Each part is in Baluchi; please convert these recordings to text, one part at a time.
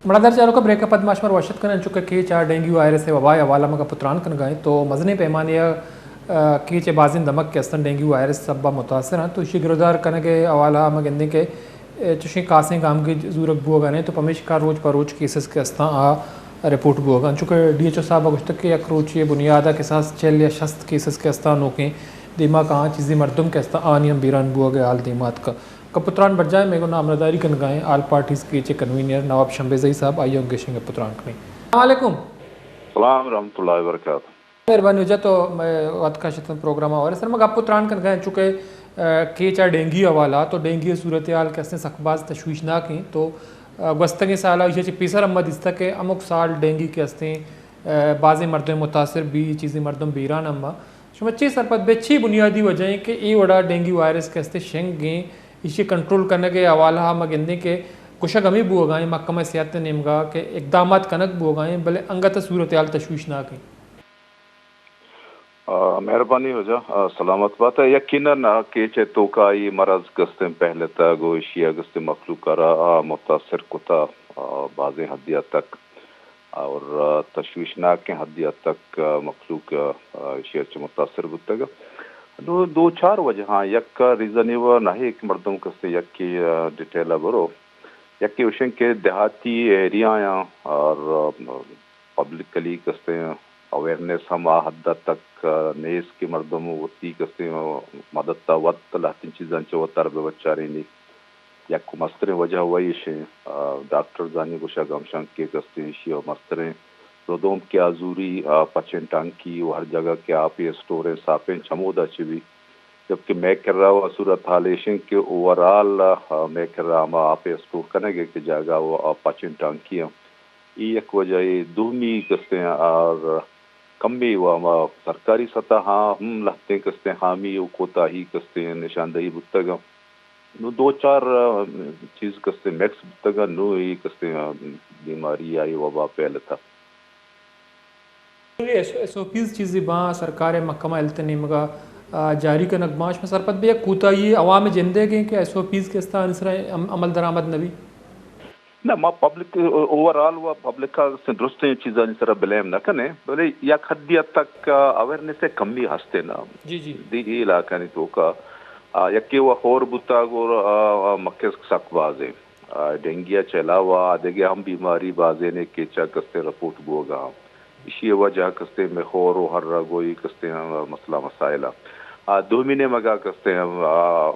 مڑادار چاروکاں، بریک ءَ پد ما شمارا وش اتک کنیں، انچو کہ کیچ ءَ ڈینگی وائرس ءِ وبا ءِ حوالہ ءَ ما گپ ءُ تران کنگ ءَ ایں، تو مزنیں پیمانے ءَ، آ، کیچ ءِ بازیں دمگ کہ استن ڈینگی وائرس ءِ سبب ءَ متاثر انت، تو ایشی ءِ گرودار کنگ ءِ حوالہ ءَ ما گندیں کہ، اے، چشیں کاسیں گامگیج زورگ بوگ ءَ نہ انت، تو پمیشکا روچ پہ روچ کیسز کہ استاں آ رپورٹ بوگ ءَ انت۔ چونکہ ڈی ایچ او صاحب ءَ گوشتگ کہ یک روچے ءِ بنیاد ءَ کساس چل یا شست کیسز کہ استاں نوکیں دیما کاں، چیزے مردم کہ استاں آنی ہم بیران بوگ ءِ حال دیما اتکگ۔ گپ ءُ تران برجاہ ایں، مئے گوں ہمراہداری کنگ ءَ ایں آل پارٹیز کیچ ءِ کنوینر نواب شمبے زئی صاحب، آئی ءَ ہم گیشیں گپ ءُ تران کنیں۔ السلام علیکم۔ سلام رحمت اللہ وبرکاتہ۔ مہربانی واجہ، تو مئے وت کشت پروگرام ءَ، اور سر ما گپ ءُ تران کنگ ءَ ایں، چونکہ، آ، کیچ ءَ ڈینگی حوالہ، تو ڈینگی ءِ صورتحال کہ استیں سک باز تشویشناک ایں، تو، آ، گوستگیں سال ءَ ایشی ءَ چہ پیسر ہم ما دیستگ کہ ہمک سال ڈینگی کہ استیں، آ، بازیں مردم متاثر بی، چیزیں مردم بیران ہم با۔ شما چے سرپد بئے، چے بنیادی وجہ ایں کہ اے وڑا ڈینگی وائرس کہ استیں شنگ ایں، ایشی کنٹرول کنگ ءِ حوالہ ءَ ما گندیں کہ گوشگ ہمے بوگ ءَ ایں محکمہ صحت ءِ نیمگ ءَ کہ اقدامات کنگ بوگ ءَ ایں، بلے انگت ءَ صورتحال تشویشناک ایں۔ آ، مہربانی واجہ، آ، سلامت بات۔ یقیناً، آ، کیچ ءِ توکا اے مرض کہ استیں پہلتگ و ایشی ءَ کہ استیں مخلوق ءَ را، آ، متاثر کتا، آ، بازیں حدے ءَ تک۔ اور، آ، تشویشناکیں حدے ءَ تک، آ، مخلوق، آ، ایشی ءَ چہ متاثر بوتگ۔ دو، دو چار وجہاں، یک ریزن اے و نہ ایں کہ مردم کہ استیں یکے، آ، ڈیٹیل ءَ برو۔ یکے اوشن کہ دیہاتی ایریایاں اور، آ، پبلکلی کہ استیں اویئرنیس ہم آ حد تک، آ، نیست کہ مردم وتی کہ استیں مدد ءَ وت لہتیں چیزاں چہ وتارا بہ بچارینی۔ یک مستریں وجہ و ایش ایں، آ، ڈاکٹرزانی گوشگ ہمشان کہ کہ استیں ایشی ءِ مستریں ردوم کہ آ زوری، آ، پچیں ٹانکی و ہر جاگہ کہ آپے اسٹور ایں ساپیں چمودا چہ بی۔ جبکہ مئے کرا و صورتحال ایش ایں کہ اوورآل، آ، مئے کرا ہما آپے اسٹور کنگ ءِ کہ جاگہ و آ پچیں ٹانکی ایں۔ اے یک وجہ ایں۔ دومی کہ استیں اور کمی و ہما سرکاری سطح ءَ ہم لہتیں کہ استیں خامی و کوتاہی کہ استیں نشاندہی بوتگ۔ نوں دو چار، آ، چیز کہ استیں مکس بوتگ، نوں اے کہ استیں، آ، بیماری یا اے وبا پھیلتگ۔ ایس، ایس او پیز چیزے باں سرکار ءِ محکمہ ہیلتھ ءِ نیمگ ءَ، آ، جاری کنگ باں، شما سرپد بئے یک کوتاہی عوام ءِ جند ءِ کہ ایس او پیز کہ استاں آنی سرا عم-، عمل درآمد نہ بی؟ نہ، ما پبلک، اوورآل و پبلک ءَ درستیں چیزانی سرا بلیم نہ کنیں، بلے یک حدے ءَ تک اویئرنیس ءِ کمی ہست ایں نا۔ جی، جی۔ دی اے علاقہانی توکا، آ، یکے و ہور بوتگ اور، آ، آ، مکس سک باز ایں۔ آ، ڈینگی ءَ چہ علاوہ آ دگہ ہم بیماری بازینے کہ چہ کہ استیں رپورٹ بوگا۔ ایشی ءِ وجہ کہ استیں مئے ہور و ہر گوئی کہ استیں، آ، مسئلہ مسائل ءَ۔ آ، دومی نیمگا کہ استیں، آ،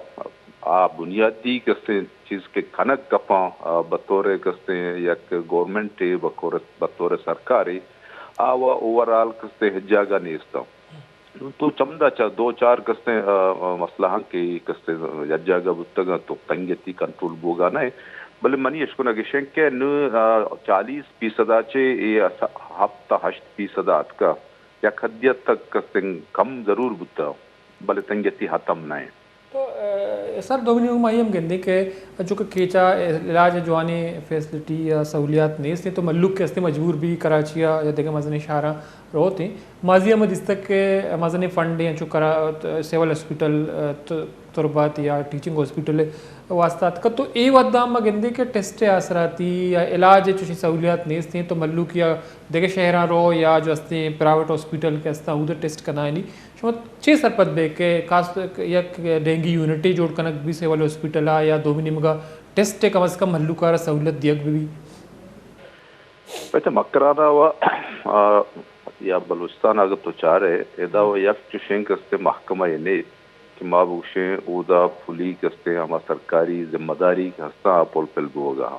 آ بنیادی کہ استیں چیز کہ کنگ کپاں، آ، بطور کہ استیں یک گورنمنٹ ءِ بکور-، بطور سرکارے، آ و اوورآل کہ استیں ہچ جاگہ نیست۔ تو چمدا چہ دو چار کہ استیں، آ، آ، مسئلہ ہاں کہ کہ استیں یک جاگہ بوتگ تو تنگتی کنٹرول بوگا نہ ایں۔ بلے منی اشکنگ ایش ایں کہ نوں، آ، چالیس فیصد ءَ چہ اے اس-، ہفت تا ہشت فیصد ءَ اتکا۔ یک حدے ءَ تک کہ استیں کم ضرور بوتا، بلے تنگتی ختم نہ ایں۔ تو، آ، سر، دومی نیمگ ما اے ہم گندیں کہ انچو کہ کیچ ءَ علاج ءِ جوانیں فیسلٹی یا سہولیات نیست ایں، تو مھلوک کہ استیں مجبور بی کراچی ءَ یا دگہ مزنیں شہراں روت ایں۔ ماضی ءَ ما دیستگ کہ مزنیں فنڈے انچو کرا-، سول ہاسپٹل، آ، ت-، تربت یا ٹیچنگ ہاسپٹل ءِ واسطہ اتکگ۔ تو اے وھد ءَ ما گندیں کہ ٹیسٹ ءِ آسراتی یا علاج ءِ چوشیں سہولیات نیست ایں، تو مھلوک یا دگہ شہراں رو یا جو استیں پرائیویٹ ہاسپٹل کہ استاں اود ءَ ٹیسٹ کنائینی۔ شما چے سرپد بئے کہ خاص یک ڈینگی یونٹے جوڑ کنگ بی سول ہاسپٹل ءَ یا دومی نیمگا ٹیسٹ ءِ کم از کم مھلوک ءَ را سہولت دیگ بہ بی؟ پچ مکران ءَ و، آ، یا بلوچستان ءَ اگہ تو چارئے، ادا و یک چوشیں کہ استیں محکمہ یے نے کہ ما بگوشیں اودا پولی کہ استیں ہما سرکاری ذمہ داری کہ ہستاں آ پلپل بوگا۔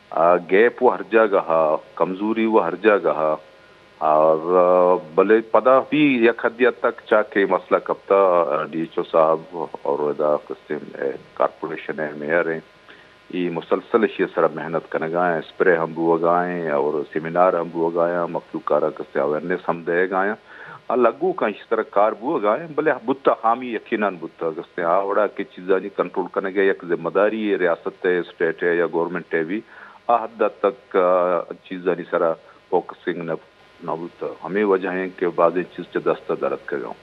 آ، گیپ و ہر جاگہ ءَ، کمزوری و ہر جاگہ ءَ۔ اور، آ، بلے پدا بھی یک حدے حد تک چا کہ مسئلہ کپتا، آ، ڈی ایچ او صاحب اور ادا کہ استیں، اے، کارپوریشن ءِ میئر ایں، اے مسلسل ایشی ءِ سرا محنت کنگا ایں، اسپرے ہم بوگا ایں اور سیمینار ہم بوگا ایں، مخلوق ءَ را کہ استیں اویئرنیس ہم دئیگا ایں۔ آ لگوکاں ایشی سرا کار بوگا ایں، بلے بوتا خامی یقیناً بوتا کہ استیں آ وڑا کہ چیزانی کنٹرول کنگ ءِ یک ذمہ داری ریاست ءِ، اسٹیٹ ءِ یا گورنمنٹ ءِ بھی آ حد تک، آ، چیزانی سرا فوکسنگ نہ، نہ بوتا۔ ہمے وجہ ایں کہ بازیں چیز چہ دست ءَ در اتکگاں۔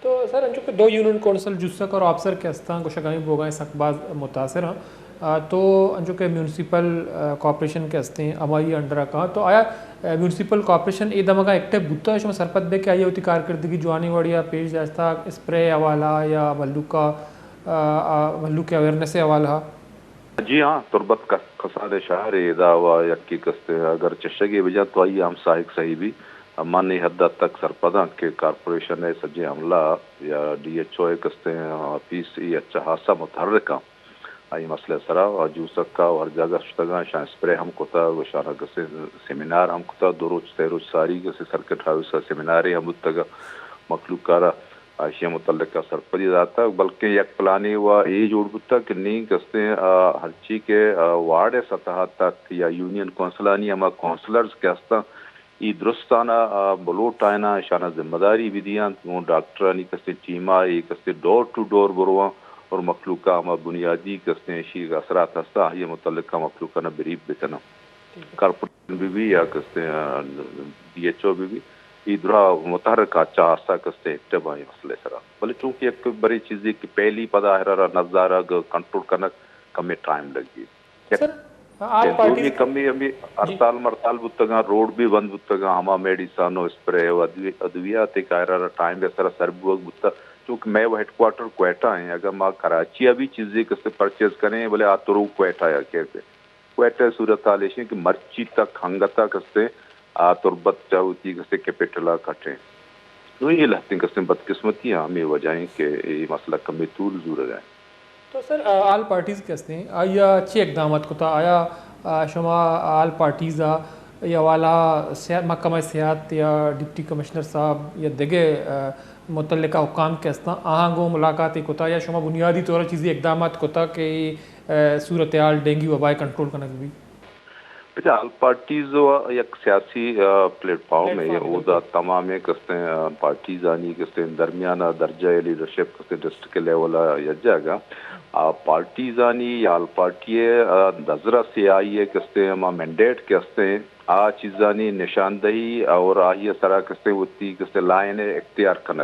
تو سر، انچو کہ دو یونین کونسل جوسک اور آپسر کہ استاں، گوشگ ہمے بوگا ایں سک باز متاثر آں۔ آ، تو انچو کہ میونسپل، آ، کارپوریشن کہ ہستیں، ہمائی انڈر ءَ کاں، تو آیا، آ، میونسپل کارپوریشن اے دمگاں ایکٹیو بوتا؟ شما سرپد بے کہ آئی ءَ وتی کارکردگی جوانیں وڑی ءَ پیش داشتا، اسپرے حوالہ یا مھلوک ءَ، آ، آ، مھلوک ءِ اویئرنس ءِ حوالہ؟ جی ہاں، تربت کس-، کسانیں شہرے، ادا و یکے کستے اگر چشگے بجاں تو آئی ہم ساہگ صحیح بی۔ من اے حد تک سرپداں کہ کارپوریشن ءِ سجیں عملہ یا ڈی ایچ او ءِ کستیں آفیس اے اچ ہاسا متحرکاں۔ آئی مسئلہ سرا و جوسکا و ہر جاگہ شتگاں، اشاں اسپرے ہم کتا و اشاں کسے سیمینار ہم کتا، دو روچ، سے روچ ساری کسے سرکٹ ہاؤس ءَ سیمینارے ہم بوتگ، مخلوق ءَ را اشی ءِ متعلق ءَ سرپدی داتگ، بلکیں یک پلانے و اے جوڑ بوتگ کہ نی کستیں، آ، ہرچی کہ، آ، وارڈ ءِ سطح ءَ تک یا یونین کونسلانی ہما کونسلرز کہ ہستاں، اے درستانا، آ، بلوٹ آئیناں، اشانا ذمہ داری بدیاں، گوں ڈاکٹرانی کستیں ٹیم ءَ اے کستیں ڈور ٹو ڈور برواں اور مخلوق ءَ ہما بنیادی کستیں اشی اثرات ہستاں، آئی ءِ متعلق ءَ مخلوق ءَ بریف بکناں۔ کارپوریشن بہ بی یا کستیں، آ، ڈی ایچ او بہ بی، اے درا متحرک اچ ہاسا کستیں ایکٹیو آں اے مسئلہ ءِ سرا۔ بلے چونکہ یک برے چیزے کہ پہلی پدا آہرا را نظارگ کنٹرول کنگ کمے ٹائم لگی۔ سر، آل دومی پارٹیز کمے ہمے جی۔ ہڑتال مڑتال بوتگاں، روڈ بھی بند بوتگاں، ہما میڈیسن و اسپرے و ادوی-، ادویات کہ آہرا را ٹائم ءِ سرا سر بوگ بوتگ، چونکہ مئے و ہیڈ کوارٹر کوئٹہ ایں، اگر ما کراچی ءَ بھی چیزے کسے پرچیز کنیں، بلے آ ترو کوئٹہ ءَ کیت۔ کوئٹہ ءِ صورتحال ایش انت کہ مرچی تک ہنگت ءَ کستیں آ تربت چہ وتی کستیں کیپٹل ءَ کٹ انت۔ نوں اے لہتیں کستیں بدقسمتی آں، ہمے وجہ انت کہ اے مسئلہ کمے طول زورگ ءَ انت۔ تو سر، آ، آل پارٹیز کہ ہستیں، آئی ءَ چی اقدامات کتا؟ آیا، آ، شما آل پارٹیز ءَ اے حوالہ سیا-، محکمہ صحت یا ڈپٹی کمشنر صاحب یا دگہ، آ، متعلقہ حکام کہ ہستاں، آہاں گوں ملاقاتے کتا یا شما بنیادی طور ءَ چیزی اقدامات کتا کہ اے، آ، صورتحال ڈینگی وبا ءِ کنٹرول کنگ بی؟ اچھا، آل پارٹیز و یک سیاسی، آ، پلیٹ فارم ہے، پلیٹ فارم، اودا بالکل۔ تمامیں کستیں، آ، پارٹیزانی کستیں درمیان ءَ درجہ ءِ لیڈرشپ کستیں ڈسٹرکٹ لیول ءَ یک جاگہ۔ آ، پارٹیزانی یا آل پارٹی ءِ، آ، نظر ءَ سیاہی ءِ کستیں ہما مینڈیٹ کہ ہستیں، آ چیزانی نشاندہی اور آئی ءِ سرا کستیں وتی کستیں لائن ءِ اختیار کنگ۔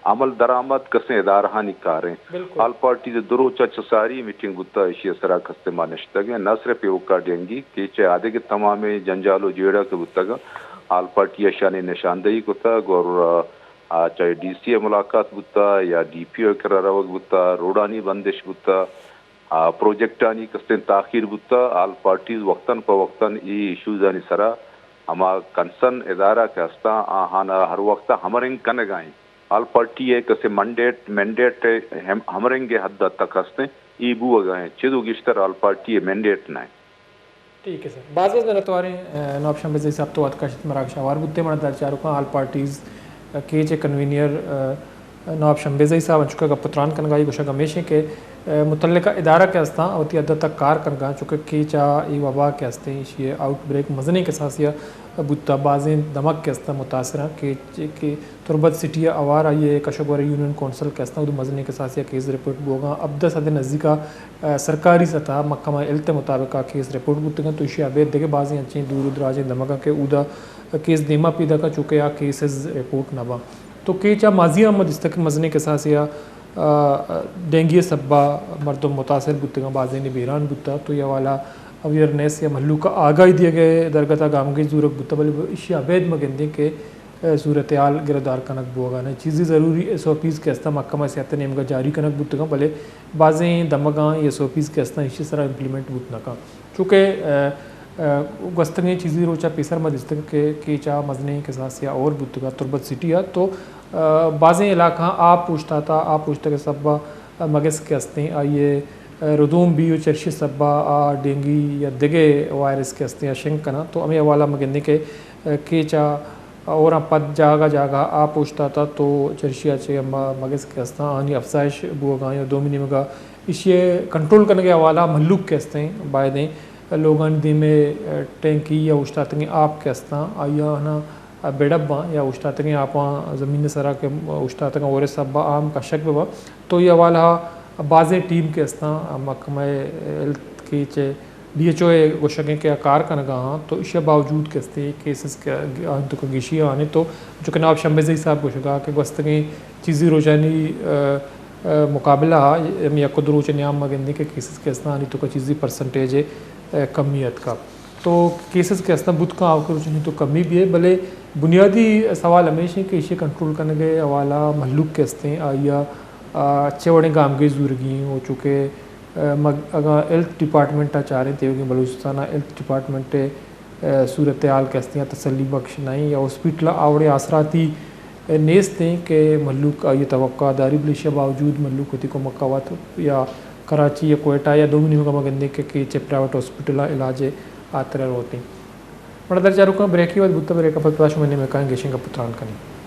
عمل درآمد کسیں ادارہانی کاریں۔ بالکل۔ آل پارٹیز ءِ دو روچ ءَ چہ ساری میٹنگ بوتہ، ایشی ءِ سرا کستے ما نشتگ ایں، نہ صرف ایوکا ڈینگی، کیچ ءِ آدگہ تمامیں جنجال و جیڑہ کہ بوتگ، آل پارٹی ءَ اشانی نشاندہی کتگ اور، آ، چاہے ڈی سی ءِ ملاقات بوتہ یا ڈی پی او ءِ کرا روگ بوتہ، روڈانی بندش بوتہ، آ، پروجیکٹانی کستیں تاخیر بوتہ، آل پارٹیز وقتاً پہ وقتاً اے ایشوزانی سرا ہما کنسرن ادارہ کہ ہستاں، آہانا ہر وقت ہمرنگ کنگا ایں۔ آل پارٹی ءِ کسے منڈیٹ، مینڈیٹ ءِ ہم-، ہمرنگ ءِ حد ءَ تک ہستیں، اے بوگا ایں۔ چد و گیشتر آل پارٹی ءِ مینڈیٹ نہ ایں۔ ٹھیک ہے سر۔ باز باز منتوار ایں، آ، نواب شمبے زئی صاحب تو وت کشت مراگش آوار بوتے، منا در چاروکاں آل پارٹیز، آ، کیچ ءِ کنوینئر، آ، نواب شمبے زئی صاحب انچکا گپ و تران کنگا ایں، گوشگ ہمیش ایں کہ، آ، متعلقہ ادارہ کہ ہستاں وتی حد ءَ تک کار کنگا، چونکہ کیچ ءِ اے وبا کہ ہستیں، ایشی ءِ آؤٹ بریک مزنیں کساسے ءَ بوتہ، بازیں دمگ کہ ہستاں متاثر ایں، کیچ کہ تربت سٹی ءَ ہوار آئی ءِ کشک ور یونین کونسل کہ ہستاں، اود مزنیں کساسے ءَ کیس رپورٹ بوگاں، ہبدہ سد ءِ نزیک ءَ، آ، سرکاری سطح ءَ محکمہ ہیلتھ ءِ مطابق ءَ کیس رپورٹ بوتگ انت، تو ایشی ءَ ابید دگہ بازیں انچیں دور و دراجیں دمگاں کہ اودا کیس دیما پیداک انت، چوکہ آ کیسز رپورٹ نہ باں۔ تو کیچ ءَ ماضی ءَ ہم ما دیستگ کہ مزنیں کساسے ءَ، آ، ڈینگی ءِ سبب ءَ مردم متاثر بوتگ انت، بازینے بیران بوتگ، تو اے حوالہ ءَ اویئرنیس یا مھلوک ءَ آگاہی دیگ ءِ درگت ءَ گامگیج زورگ بوتگ، بلے ایشی ءَ ابید ما گندیں کہ صورتحال گرودار کنگ بوگا نہ۔ چیزے ضروری ایس او پیز کہ استاں محکمہ صحت ءِ نیمگا جاری کنگ بوتگاں، بلے بازیں دمگاں ایس او پیز کہ استاں ایشی سرا امپلیمنٹ بوت نہ کن۔ چونکہ، آ، آ، گوستگیں چیزے روچا پیسر ما دیستگ کہ کیچ ءَ مزنیں کساسے ءَ ہور بوتگا تربت سٹی ءَ، تو، آ، بازیں علاقہاں آپ اوشتاتا، آپ اوشتگ ءِ سبب ءَ مگس کہ استیں آئی ءِ ردوم بی و چرشی سبب ءَ آ ڈینگی یا دگہ وائرس کہ استیں آ شنگ کناں۔ تو ہمے حوالہ ءَ ما گندیں کہ کیچ ءَ ہوراں پد جاگہ جاگہ آپ اوشتاتہ تو چرشی ءَ چہ ہما مگس کہ استاں آہانی افزائش بوگا ایں۔ و دومی نیمگا ایشی ءِ کنٹرول کنگ ءِ حوالہ ءَ مھلوک کہ استیں بایدیں لوگانی دیم ءَ ٹینکی یا اوشتاتگیں آپ کہ استاں آئی آناں بڈ باں یا اوشتاتگیں آپاں زمین ءِ سرا کہ اوشتاتگاں ہور ءِ سبب ءَ آ ہم کشگ بہ باں۔ تو اے حوالہ ءَ بازیں ٹیم کہ استاں، محکمہ ہیلتھ کیچ ءِ ڈی ایچ او ءِ گوشگ ایں کہ آ کار کنگا آں، تو ایشی ءِ باوجود کہ استیں کیسز کہ آنتو کہ گیشی آنے تو چونکہ نواب شمبے زئی صاحب گوشگا کہ گوستگیں چیزی روچانی، آ، مقابلہ ءَ ہم یک دو روچ ءِ نیام ما گندیں کہ کیسز کہ استاں آنی توکا چیزی پرسنٹیج ءِ کمی اتکا۔ تو کیسز کہ استاں بوت کن آوکیں روچانی تو کمی بھی ہے، بلے بنیادی سوال ہمیش ہیں کہ ایشی کنٹرول کنگ ءِ حوالہ مہلوک کہ استیں آئی ءَ، آ، چہ وڑیں گامگیج زورگی ہیں، و چونکہ، آ، مگ-، اگاں ہیلتھ ڈپارٹمنٹ ءَ چاریں تیوگیں بلوچستان ءِ ہیلتھ ڈپارٹمنٹ ءِ، آ، صورتحال کہ استیں آ تسلی بخش نہ ایں یا ہاسپٹل ءَ آ وڑیں آسراتی، آ، نیست ایں کہ مہلوک آئی ءِ توقع داری، بلے ایشی ءِ باوجود مہلوک وتی کمک ءَ وت یا کراچی یا کوئٹہ یا دومی نیمگ ءَ ما گندیں کہ، کہ چہ پرائیویٹ ہاسپٹل ءَ علاج ءِ ہاترا روت ایں۔ مڑدار چاروکاں، بریکے وھد بوتگ، بریک ءَ پد پدا شمئے نیمگ ءَ کائیں، گیشیں گپ ءُ تران کنیں۔